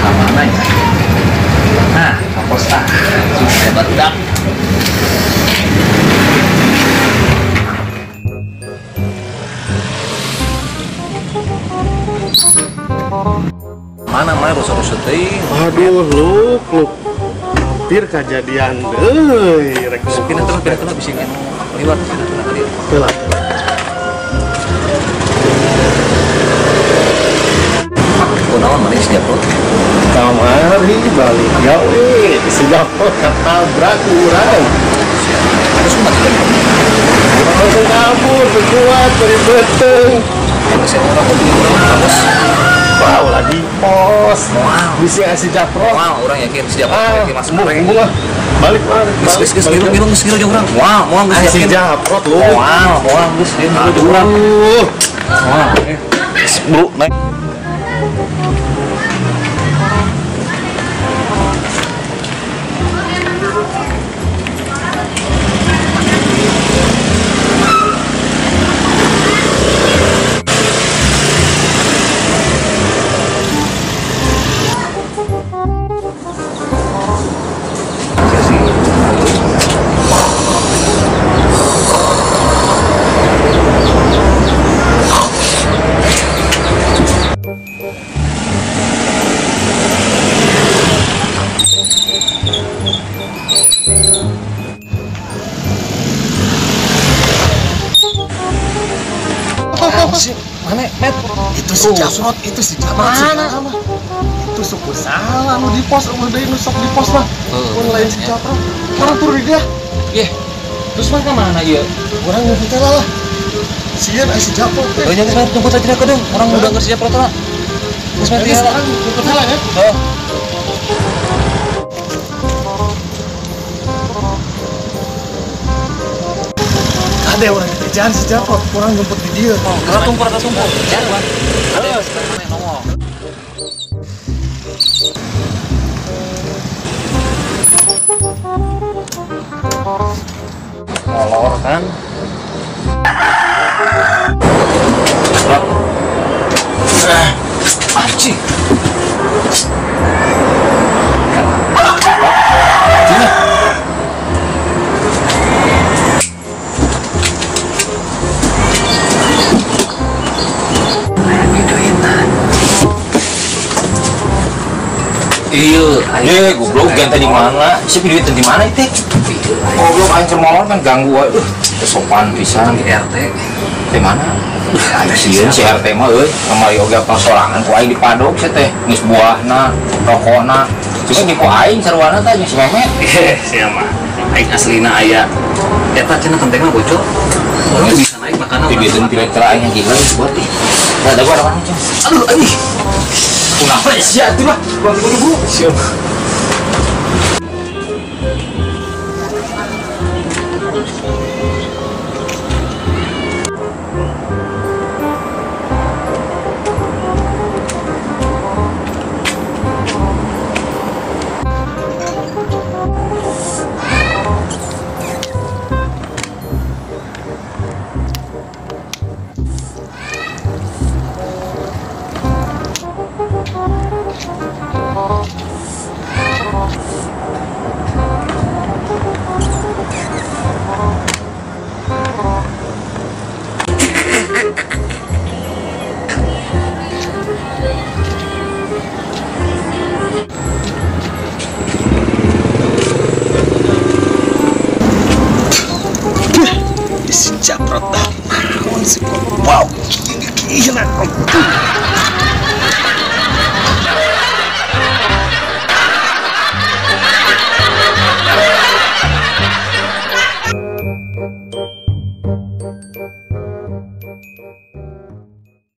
Mana ya? Nah, kapos ah, sudah barudak. Mana mana rusuh-rusuh teuing. Aduh, luk. Hampir kejadian deui. Rek pindah terus bisi anu liwat pindah terus tadi. Heula. Kunaon maneh si Japrot? Kamari balik gawe si Japrot ketabrak urang. Terus kumaha teh? Urang langsung kabur, kuat dari beuteung. Geus urang kudu urang ka pos. Wow, lagi pos. Wow. Bisi si Japrot. Wow, urang yakin si Japrot yakin masuk. Embung ah. Balik balik. Geus geus geus geus jeung urang. Wow, moal geus si yakin. Japrot lu. Moal, moal geus ngilu jeung urang. Moal. Bro, naik. Mana, Met? Itu si Japrot, itu si Japrot. Mana? Itu suku salah nu di pos, udah deui nu sok di pos lah. Mun lain si Japrot. Urang turun di dia. Yeh. Terus mah ka mana ieu? Urang ngumpul teh lah. Sieun ai si Japrot teh. Heuh nya geus jemput aja kedeung. Urang udah geus si Japrot lah. Geus mah dia urang jemput heula ya. Heuh. Ada orang kerjaan si Japrot, kurang jemput di dia. Oh, tumpur atau tumpur. Jangan. Ada sekarang nongol. Molor kan? Anjing. aing. Ye, goblok ganti di mana? Si duit di mana itu? Goblok aing keur molor kan ganggu wae. Sopan pisan Di RT. Di mana? Aing sieun si RT mah euy, kamari oge apa sorangan ku aing dipadok sia teh, geus buahna, rokokna. Cuma nipu aing sarwana teh jeung si Memet. Eh, sia mah. Aing aslina aya. Eta cenah kentengna bocor. Orang tuh bisa naik makana. Di duit direktur aing yang gila geus buat ih. Nah, ada gua ada mana, Cing? Aduh, anjing. Kunaon sia atuh lah, bang ibu. Siap.